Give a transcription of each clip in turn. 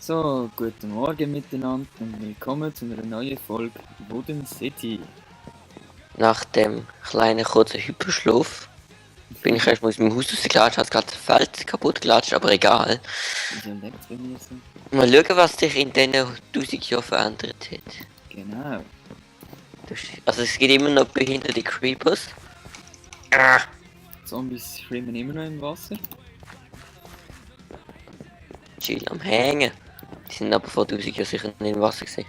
So, guten Morgen miteinander und willkommen zu einer neuen Folge Wooden City. Nach dem kleinen kurzen Hyperschlaf bin ich erst mal aus meinem Haus rausgelatscht, hat gerade das Feld kaputt gelatscht, aber egal. Wieso leckt's bei mir so? Mal schauen, was sich in diesen 1000 Jahren verändert hat. Genau. Also es gibt immer noch behinderte Creepers. Zombies schwimmen immer noch im Wasser. Chill am Hängen. Die sind aber vor 1000 Jahren sicher nicht im Wasser gewesen.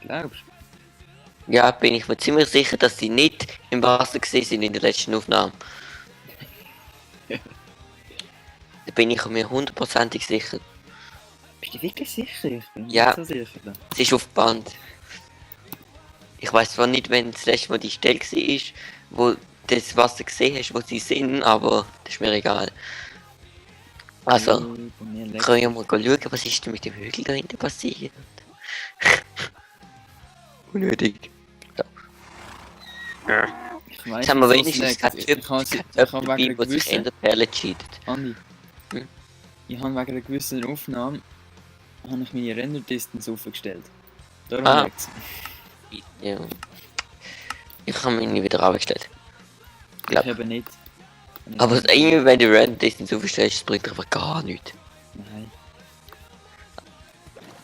Glaubst Ja, bin ich mir ziemlich sicher, dass die nicht im Wasser gewesen sind in der letzten Aufnahme. Da bin ich mir hundertprozentig sicher. du? Bist du wirklich sicher? Ich bin Ja. nicht so sicher. Es ist auf Band. Ich weiß zwar nicht, wenn das letzte Mal die Stelle war, wo das Wasser gesehen hast, wo sie sind, aber das ist mir egal. Also, Bei mir leckt's. können wir mal schauen, was ist denn mit dem Hügel da hinten passiert? Unnötig. Ich weiss, Jetzt haben wir wieso es wenigstens leckt. keinen Typ, Ich habe wegen dabei, einer der sich gewissen... Enderperlen cheatet. Andi, Hm? ich habe wegen einer gewissen Aufnahme habe ich meine Render-Distance aufgestellt. Darum Ah. leckt's. Ja. Ich habe mich nie wieder abgestellt. Ich Glaub. eben nicht. Aber irgendwie, wenn du Random Distance aufstellst, das bringt einfach gar nichts. Nein.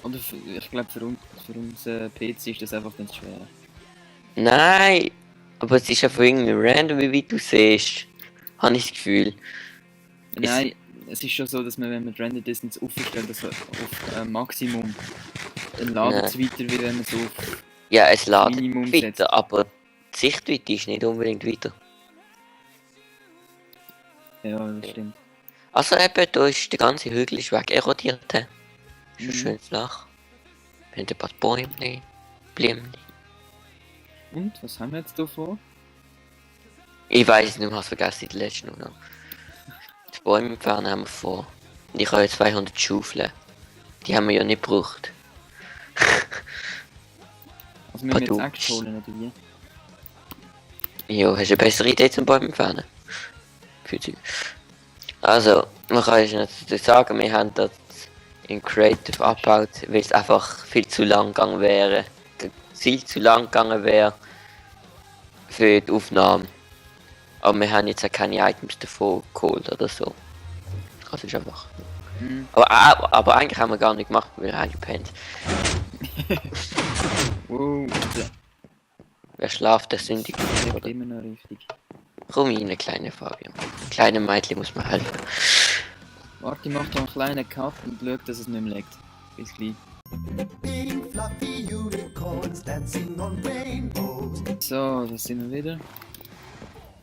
Oder ich glaube für uns PC ist das einfach dann schwer. Nein! Aber es ist einfach irgendwie random, wie weit du siehst. Habe ich das Gefühl. Nein, es ist schon so, dass man, wenn man die Render Distance aufstellt, also auf Maximum, dann ladet es weiter, wie wenn man so auf... Ja, es ladet Minimum weiter, setzt. aber die Sichtweite ist nicht unbedingt weiter. Ja, das stimmt. Also eben, da ist der ganze Hügel ist weg erodiert. Ist schon schön flach. Mit ein paar Bäume, Blümchen. Und, was haben wir jetzt da vor? Ich weiß nicht, was vergessen in der letzten Aufnahme. Die Bäume entfernen haben wir vor. Und ich habe jetzt 200 Schaufeln. Die haben wir ja nicht gebraucht. Also wir müssen jetzt Badumts. Axt holen, oder wie? Jo, hast du eine bessere Idee zum Bäume entfernen? Für die. Also, man kann jetzt natürlich sagen, wir haben das in Creative abgebaut, weil es einfach viel zu lang gegangen wäre. Viel zu lang gegangen wäre für die Aufnahme. Aber wir haben jetzt auch keine Items davon geholt oder so. Das ist einfach. Mhm. Aber eigentlich haben wir gar nicht gemacht, wir haben gepennt. Wow, Wer schlaft, der sündigt. das Oder? leckt immer noch richtig. Komm rein, kleine Fabian. Kleine Mädchen muss man helfen. Warte, ich mach da einen kleinen Cut und schau, dass es nicht mehr leckt. Bis gleich. Big fluffy unicorns dancing on rainbows. So, da sind wir wieder.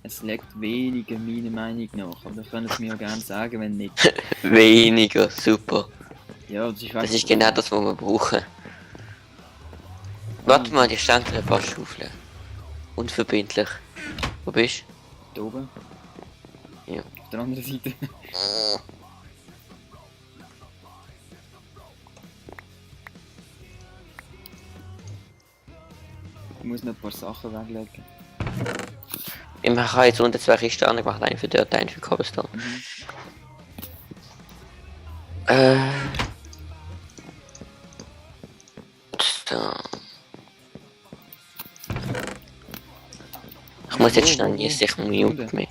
Es leckt weniger, meiner Meinung nach. Aber ihr könnt es mir ja gerne sagen, wenn nicht. Weniger, super. Ja, das ist, Das ist genau das, was wir brauchen. Warte mal, die standen ein paar Schaufeln. Unverbindlich. Wo bist Da oben. Ja. Auf der anderen Seite. du? Ich muss noch ein paar Sachen weglegen. Ich habe jetzt unter 2 Kisten angemacht, einen für dort, einen für Cobblestone. Mhm. So. Ich muss jetzt schnell niesen, ich mute mich.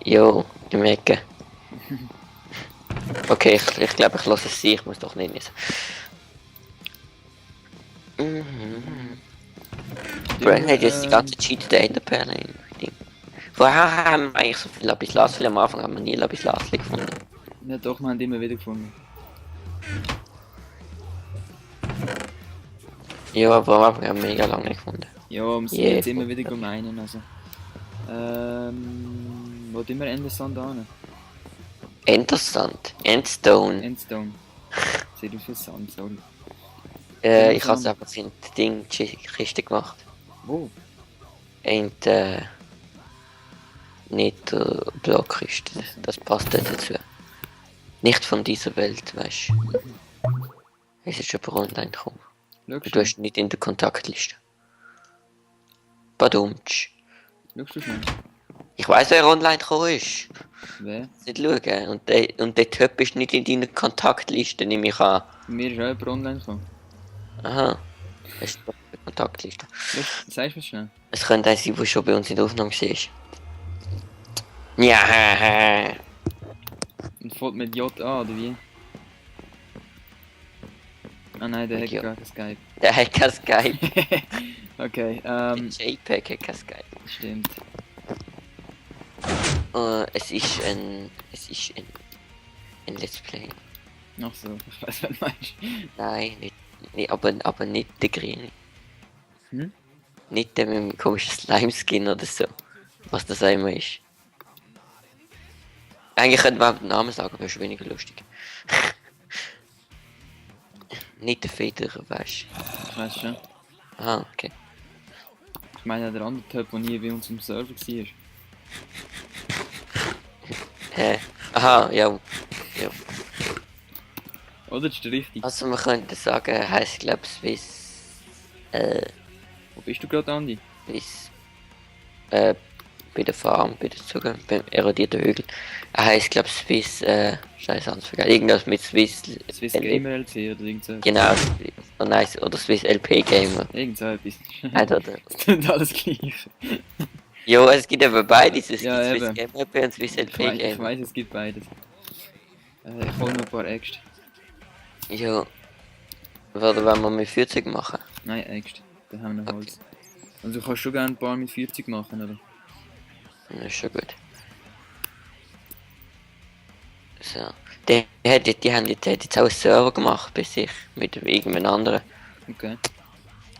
Jo, im Ecke. Okay, ich glaube, ich lasse es sein, ich muss doch nicht niesen. Brain hat jetzt die ganze Cheat der Enderperle in Ding. Woher haben wir eigentlich so viel Lapislazuli? Am Anfang haben wir nie Lapislazuli gefunden. Ja doch, wir haben die immer wieder gefunden. Ja, aber am Anfang haben wir mega lange nicht gefunden. Ja, wir sind Yeah. jetzt immer wieder gemeinen, also. Wo tun wir Endersand an? Endersand, Endstone. Endstone. Sehr viel Sand, sorry. Ich habe es einfach in die Kiste gemacht. Wo? Und nicht Blockkiste. Das passt nicht dazu. Nicht von dieser Welt, weißt du. Es ist aber online gekommen. Schaust Du hast nicht in der Kontaktliste. Badumtsch. Schaust du schnell? Ich weiß, wer online gekommen ist. Wer? Nicht schauen. Und der Typ ist nicht in deiner Kontaktliste, nehme ich an. Bei mir ist auch jemand online gekommen. Aha. Das ist doch die Kontaktliste. Sagst du mir schnell? Es könnte ein sein, der schon bei uns in der Aufnahme war. Ja, Und folgt mit J an, oder wie? Ah nein, der hat Ja. gar kein Skype. der hat kein Skype. Okay, Der JPEG hat kein Skype. stimmt. Es ist ein Let's Play. Ach so, ich weiß, was du meinst. Nein, nicht aber nicht der Grüne. Hm? Nicht der mit dem komischen Slime-Skin oder so. Was das auch immer ist. Eigentlich könnte man den Namen sagen, aber ist weniger lustig. Nicht der Federer, weißt du. Ich weiß schon. Ah, okay. Ich meine, der andere Typ, der nie bei uns im Server war. Hä? Aha, ja. Oder? Das ist der richtig. Also man könnte sagen, er heisst glaube Swiss. Wo bist du gerade, Andi? Swiss. Bei der Farm, bei der Zugang, beim erodierten Hügel. Er heisst glaube Swiss, scheiße, alles vergessen. Irgendwas mit Swiss. Swiss Gamer LC oder irgend so. Genau, oh, nice. Oder Swiss LP Gamer. Irgend so etwas. Oder? Das klingt alles gleich. Jo, es gibt aber beides. Es Ja, gibt Swiss eben. Gamer LP und Swiss LP Ich Gamer. weiß, es gibt beides. Ich hole noch ein paar Äxte. Jo. Oder wenn wir mit 40 machen? Nein, Äxte. Da haben wir noch Holz. Also kannst du gerne ein paar mit 40 machen, oder? Das ist schon gut. So. Die haben jetzt auch einen Server gemacht bei sich mit irgendeinem anderen. Okay.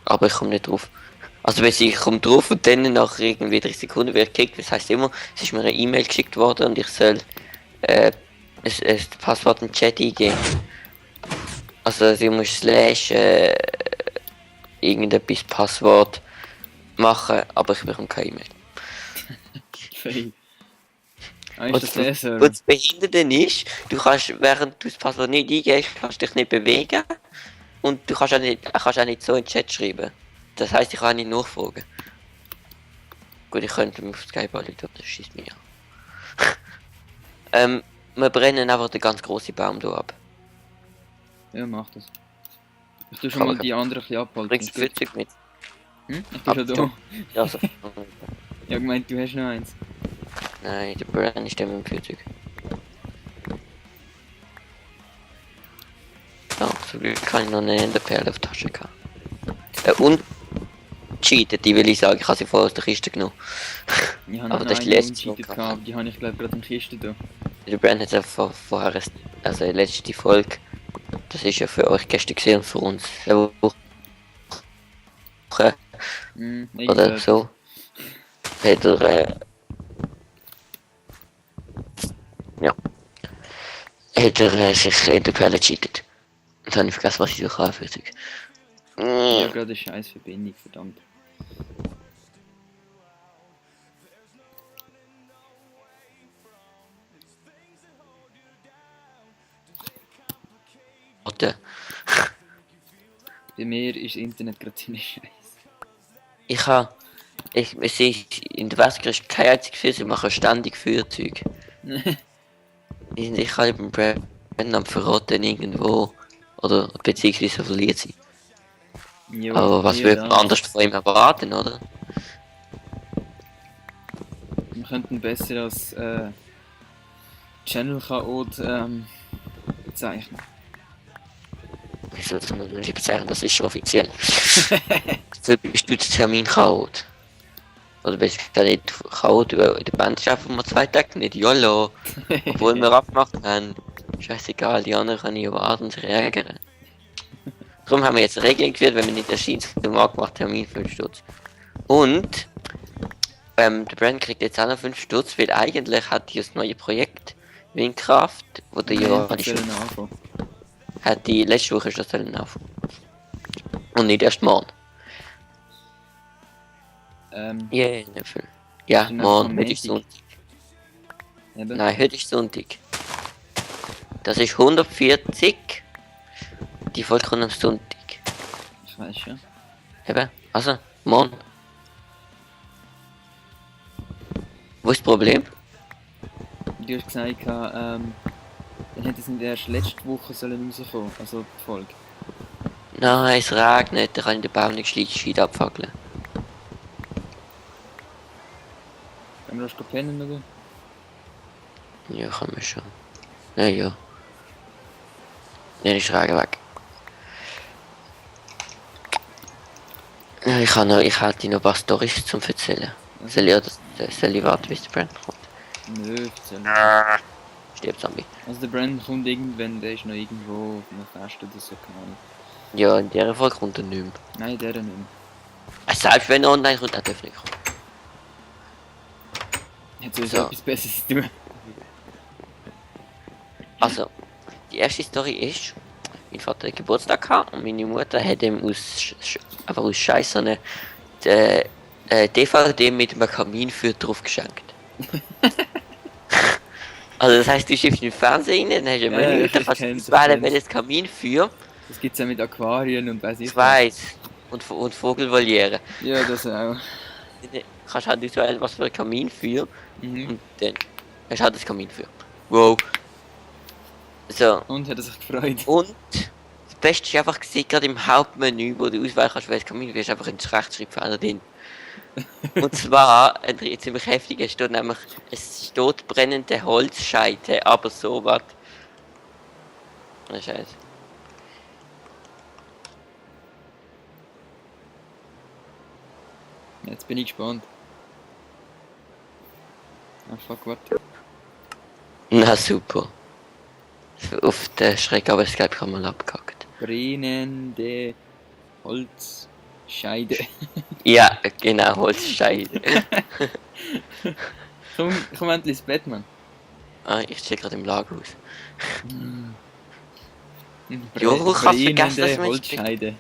Aber ich komme nicht drauf. Also wenn ich komme drauf und dann nach irgendwie 30 Sekunden wird gekickt, das heisst immer, es ist mir eine E-Mail geschickt worden und ich soll das Passwort im Chat eingeben. Also sie muss slash irgendetwas Passwort machen, aber ich bekomme keine E-Mail. Fail. Ist das der Server? Und das Behinderte ist, du kannst, während du das Passwort nicht eingehst, kannst du dich nicht bewegen und du kannst auch nicht so in den Chat schreiben. Das heisst, ich kann nicht nachfragen. Gut, ich könnte mich auf Skype anrufen, aber das schießt mich an. Wir brennen einfach den ganz grossen Baum hier ab. Ja, mach das. Ich tu schon Kann mal man- die anderen ein bisschen abhalten. Bringst du Ist gut? 40 mit? Hm? Ich bin schon da. Ja, also. Ich hab gemeint, du hast noch eins. Nein, der Brenn ist der mit dem 40. Ja, so Glück kann ich noch eine Enderperle auf die Tasche gehabt. Und cheatet, die will ich sagen, ich habe sie vorher aus der Kiste genommen. Ich habe Aber noch das ist die eine letzte uncheated Folge. gehabt, aber die habe ich glaube gerade in der Kiste da. Der Brand hat einfach vorher, also die letzte Folge, das ist ja für euch gestern gesehen und für uns eine Woche oder Irgendwas. so. Hat er, ja, hat er sich in der Perle cheatet. Jetzt habe ich vergessen, was ich so kann, 40. Ich habe gerade eine scheiß Verbindung, verdammt. Warte. Bei mir ist das Internet gerade ziemlich scheiße. Es ist, in der Wesker ist kein einziges Feuer, sie machen ständig Feuerzeug. Ich kann beim Brand am Verraten irgendwo, oder beziehungsweise verliert sie. Jo, Aber was hier, würde man da. anders von ihm erwarten, oder? Wir könnten besser als Channel Chaot bezeichnen. Wieso soll man nicht bezeichnen, das ist schon offiziell. Dafür bist du der Termin-Chaot. Oder besser gesagt nicht Chaot, weil der Band ist einfach mal 2 Tage nicht YOLO. Obwohl wir abgemacht haben. Scheißegal, die anderen können nicht warten und sich ärgern. Darum haben wir jetzt eine Regel eingeführt, wenn man nicht erscheint, zum Markt macht Termin 5 Stutz. Und der Brand kriegt jetzt auch noch 5 Stutz, weil eigentlich hat die das neue Projekt Windkraft, wo der Jahr Ich soll anfangen. hat die letzte Woche ist das dann anfangen. Und nicht erst morgen. Ja, nicht viel. Ja, Ist dann morgen, am heute ist Montag? Sonntag. Eben. Nein, heute ist Sonntag. Das ist 140. Die Folge kommt am Sonntag. Ich weiß schon. Eben, also, morgen. Wo ist das Problem? Du hast gesagt, dann hätte es nicht erst letzte Woche sollen rauskommen, also die Folge. Nein, es regnet, da kann ich den Baum nicht gescheit abfackeln. Wenn wir erst pennen, oder? Ja, kann man schon. Ja, ja. Dann ist der Regen weg. Ja, ich hätte dir noch ein paar Storys zum erzählen. Soll ich warten, bis der Brand kommt? Nö, erzähl. Stirbt Zombie. Also der Brandon kommt irgendwann, der ist noch irgendwo auf einem Fest oder so, keine Ahnung. Ja, in dieser Folge kommt er nicht mehr. Nein, der nicht mehr. Selbst wenn er online kommt, er darf nicht kommen. Hat so So. etwas Besseres zu tun. Also, die erste Story ist, mein Vater hat Geburtstag gehabt und meine Mutter hat ihm einfach aus Scheiß so eine DVD mit einem Kaminfeuer drauf geschenkt. Also das heisst, du schiebst in den Fernseher rein, dann hast du ein Ja, Menü, ich dann kannst du kenn's, ich auswählen, kenn's. welches Kaminfeuer, Das gibt's ja mit Aquarien und weiss ich ich weiss, und Vogelvoliere. Ja, das auch. Dann kannst du halt auswählen, was für ein Kaminfeuer, Mhm. und dann hast du halt das Kaminfeuer. Wow. So. Und hat er sich gefreut. Und das Beste ist einfach gesehen, gerade im Hauptmenü, wo du auswählen kannst, welches Kamin ist einfach ein Rechtschreibfehler drin. Und zwar, ein ziemlich heftiger, steht nämlich, es steht brennende Holzscheite, aber so was. Na scheiße. Jetzt bin ich gespannt. Ah fuck, warte. Na super. Auf den Schreck, aber es glaube ich mal abgehackt. Brennende Holzscheide. Ja, genau, Holzscheite. Komm endlich ins Bett, Mann. Ah, ich stehe gerade im Lagerhaus. Jo, ich hab's vergessen, dass Brennende man Holzscheide.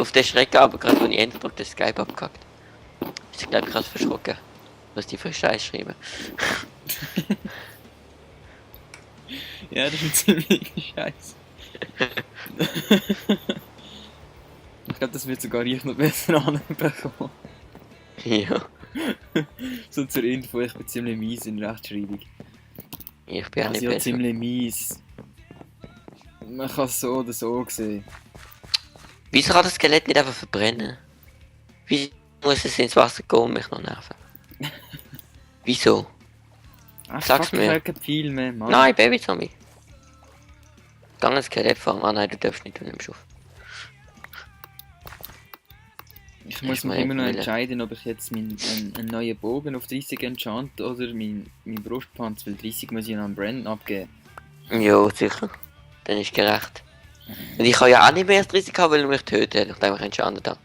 Auf den Schreck aber gerade, wenn ich Enter drücke, das Skype abgehackt. Ich glaube, ich hab's verschrocken. Was die für Scheiß schreiben. Ja, das ist ein ziemlich Scheiß. Ich glaube, das wird sogar ich noch besser anbekommen. Ja, So zur Info, ich bin ziemlich mies in Rechtschreibung. ich bin auch Also nicht ja, besser. ziemlich mies. Man kann es so oder so sehen. Wieso kann das Skelett nicht einfach verbrennen? Wieso muss es ins Wasser gehen und mich noch nerven? Wieso? Ach, Sag's fuck, mir. Ich habe kein Pfeil mehr, Mann. Nein, Baby-Zombie. Gang ins Skelett fahren. Ah nein, du darfst nicht, du nimmst auf. Ich muss Ich mich meine, immer noch Wille. entscheiden, ob ich jetzt einen neuen Bogen auf 30 enchant oder mein Brustpanzer, weil 30 muss ich noch an Brandon abgeben. Jo, sicher. Dann ist gerecht. Und ich kann ja auch nicht mehr als 30 haben, weil er mich tötet, nachdem ich entschandet habe.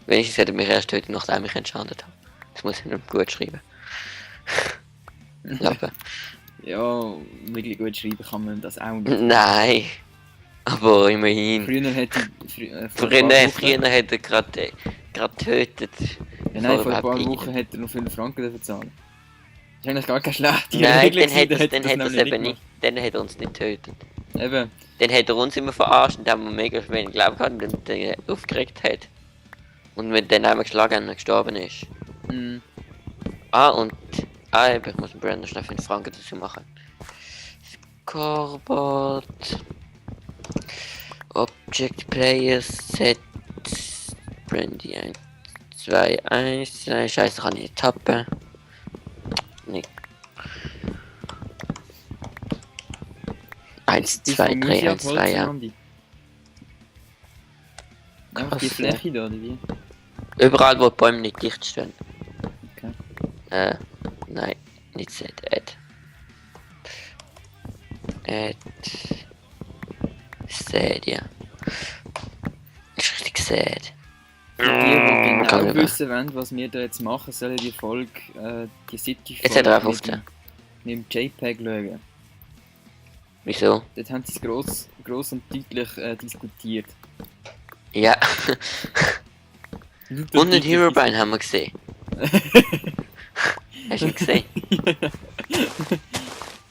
Wenigstens hätte er mich erst töten, nachdem ich entschandet habe. Das muss ich nicht gut schreiben. Lappen. Ja, wirklich gut schreiben kann man das auch nicht. Nein. Aber immerhin. Früher hätte ich... vor ein paar Früher Wochen- hat er gerade getötet. Ja, nein, vor ein überhaupt paar irgendwie- Wochen hätte er noch 5 Franken dafür zahlen. Das ist eigentlich gar keine schlechte Nein, Regel dann gewesen, hätte hätte dann das hätte er es nämlich eben nicht. Dann hätte er uns nicht getötet. Eben, Dann hätte er uns immer verarscht, indem wir mega wenig Glauben hatten und dann aufgeregt hat. Und wenn dann einmal geschlagen haben und gestorben ist. mm, Eben, ich muss dem Brandon schnell 5 Franken dazu machen. Scoreboard. Object Player Set. Brandy 1, 2, 1. Nein, scheiße, kann ich nicht tappen. Nicht. 1, bis 2, vom 3, Musi 1, 2, abholzen, ja. Andi. Einfach die Krass, Fläche da, oder wie? Überall, wo die Bäume nicht dicht stehen. Okay. Nein, nicht set. Add. Stadia. Ist richtig sad. Für die, die Kann genau ich mehr. wissen wollen, was wir da jetzt machen, sollen die Folge, die City Jetzt hat er auf 15. mit dem JPEG schauen. Wieso? Dort haben sie es gross und deutlich diskutiert. Ja. Lauter Und ein deutlich Herobrine haben wir gesehen. Hast du ihn gesehen?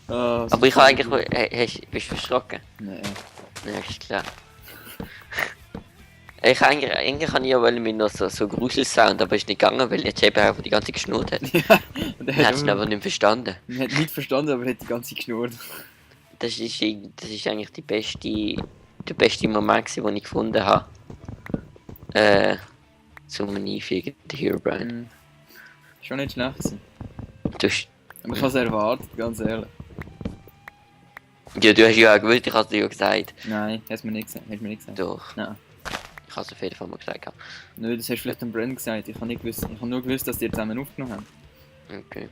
Ah, Aber ich habe eigentlich. Bist du verschrocken? Nein. Ja, ist klar. Eigentlich kann ich ja wollen mit noch so Gruselsound, aber ist nicht gegangen, weil der JP einfach die ganze Zeit geschnurrt hat. Ja, und er Er hat hat, es aber nicht verstanden. er hat nicht verstanden, aber er hat die ganze Zeit geschnurrt. Das ist eigentlich der beste Moment, gewesen, den ich gefunden habe. Zum Einfügen der Herobrine. Mhm. Schon nicht schlecht gewesen. Du hast, Aber ich habe es erwartet, ganz ehrlich. ja, du hast ja auch gewusst, ich habe es dir ja gesagt. Nein, hast du mir nicht gesagt. Hast du mir nicht gesagt. Doch, Nein. ich habe es auf jeden Fall mal gesagt. Nö, das hast du vielleicht dem Brand gesagt. Ich habe nicht gewusst. Ich habe nur gewusst, dass die zusammen aufgenommen haben. Okay.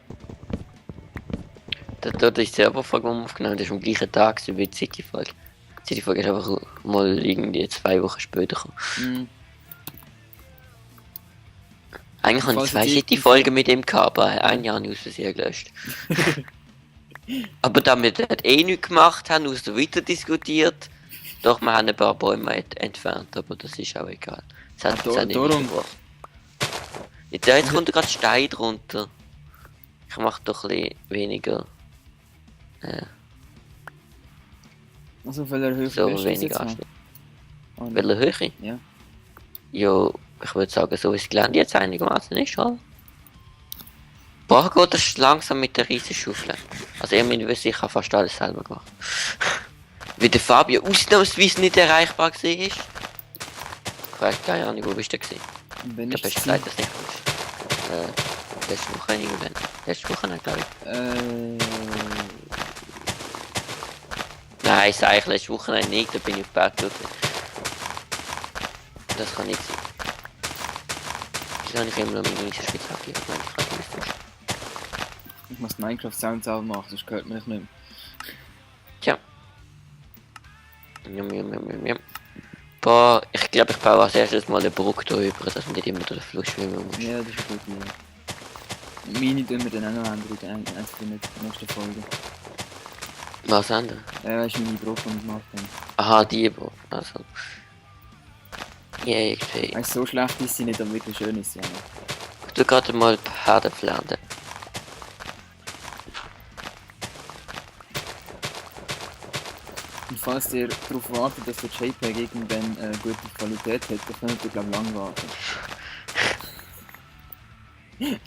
Dort ist die Serverfolge, die wir aufgenommen haben, das ist am gleichen Tag gewesen wie die City-Folge. Die City-Folge ist einfach mal irgendwie 2 Wochen später gekommen. Mhm. Eigentlich habe ich Falls 2 jetzt City-Folgen mit ihm gehabt, aber ein Jahr nicht aus Versehen gelöscht. Aber da wir dort eh nichts gemacht haben, außer weiter diskutiert, doch wir haben ein paar Bäume entfernt, aber das ist auch egal. Das hat uns auch nicht darum. gebracht. Jetzt kommt gerade Stein drunter. Ich mache doch ein bisschen weniger. Also, auf welcher Höhe So willst du das weniger jetzt haben? Anschnitt. Oh, nein. Welche Höhe? Ja. Ja, ich würde sagen, so wie das Gelände jetzt einigermaßen ist, oder? Boah, geht das langsam mit der Riesenschaufel. Also ich meine, ich habe fast alles selber gemacht. Wie der Fabio ausnahmsweise nicht erreichbar war. Ich weiß keine Ahnung, wo bist du gewesen? Und wenn Ich ist habe das gesagt, dass nicht gut. Letzte Woche irgendwann. Letzte Woche nicht, glaube ich. Nein, ich sage letzte Woche nicht, da bin ich auf Berg. Das kann nicht sein. Wieso habe ich immer noch meine Eisenspitzhacke? Ich meine, ich kann die nicht. Ich muss Minecraft-Sounds auch machen, sonst hört man dich nicht mehr. Tja. Jum. Boah, ich glaube, ich baue als erstes mal eine Brücke da über, dass man nicht immer durch den Fluss schwimmen muss. Ja, das ist eine gute Idee. Meine tun wir dann auch noch ändern in der nächsten Folge. Was anderes? Ist meine Brücke, die ich gemacht habe. Aha, die Brücke. Also. Yeah, ich sehe. Weißt, so schlecht ist sie nicht, aber wirklich schön ist sie auch nicht. Ich tu gerade mal Pferde fladen. Und falls ihr darauf wartet, dass der JPEG irgendwann gute Qualität hat, dann könnt ihr, glaube ich, lang warten.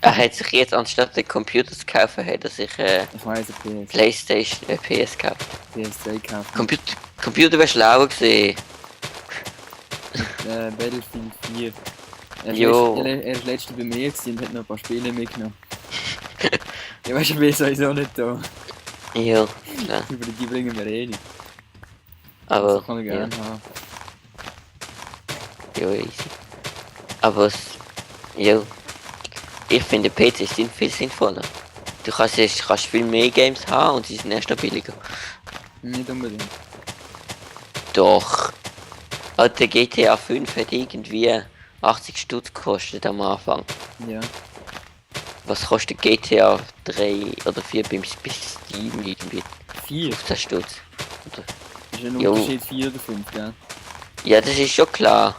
Er hat sich jetzt, anstatt den Computer zu kaufen, hat er sich Ich weiss, ein Playstation, PS gekauft. PS2 gekauft. Computer wäre schlauer gewesen. Battlefield 4. Jo. Er ist letzte bei mir gewesen und hat noch ein paar Spiele mitgenommen. Ja, weißt du, ich bin sowieso nicht da. Ja, klar. Über die bringen wir eh nicht. Aber. Das kann ich ja, gerne haben. ja, easy. Aber ja. Ich finde PCs sind viel sinnvoller. Du kannst viel mehr Games haben und sie sind erst noch billiger. Nicht unbedingt. Doch. Also der GTA 5 hat irgendwie 80 Stutz gekostet am Anfang. Ja. Was kostet GTA 3 oder 4 bei Steam irgendwie? 4? 15 Stutz. Oder? Das ist ein Jo. Unterschied 4 oder 5, gell? Ja, das ist schon klar.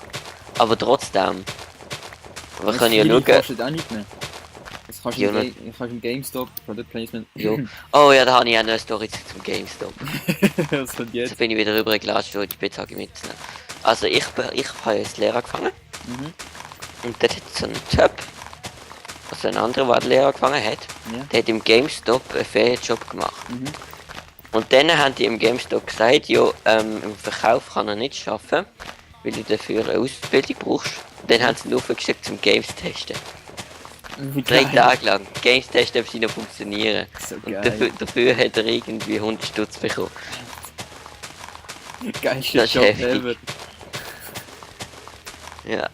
Aber trotzdem. Wir können ja 4 schauen. kostet auch nicht mehr. Das kannst du Ja, im GameStop, Product Placement. Jo. Oh ja, da habe ich auch noch eine Story zum GameStop. Was kommt Jetzt jetzt? bin ich wieder rübergelatscht, wo ich die Spitzhacke mitzunehmen. Also ich habe jetzt Lehrer gefangen. Mhm. Und dort hat so ein Typ, also ein anderer, der Lehrer gefangen hat, Ja. der hat im GameStop einen Ferienjob gemacht. Mhm. Und dann haben die im GameStop gesagt, ja, im Verkauf kann er nicht arbeiten, weil du dafür eine Ausbildung brauchst. Und dann haben sie ihn aufgeschickt zum Games testen. Wie 3 geil. Tage lang. Games testen, ob sie noch funktionieren. So Und geil. dafür hat er irgendwie 100 Stutz bekommen. Geilster Das ist Job heftig. ever. Ja.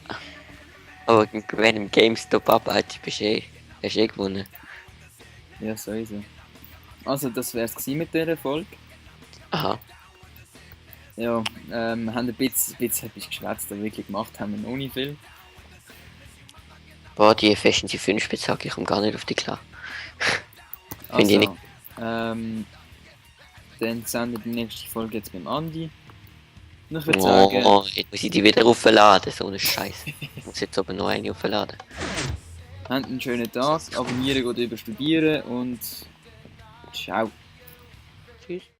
Aber wenn du im GameStop arbeitest, hast du eh gewonnen. Ja, sowieso. Also, das wär's gewesen mit dieser Folge. Aha. Ja, wir haben ein bisschen etwas geschwätzt, aber wirklich gemacht haben wir noch nicht viel. Boah, die festen sie 5 Spitzhacke, ich komme gar nicht auf die klar. Finde ich nicht. Dann sehen wir die nächste Folge jetzt beim Andi. Und ich würde sagen, Oh, jetzt muss ich die wieder aufladen, so eine Scheiße. Ich muss jetzt aber noch eine aufladen. habt einen schönen Tag, abonnieren, geht über studieren und ciao. Tschüss.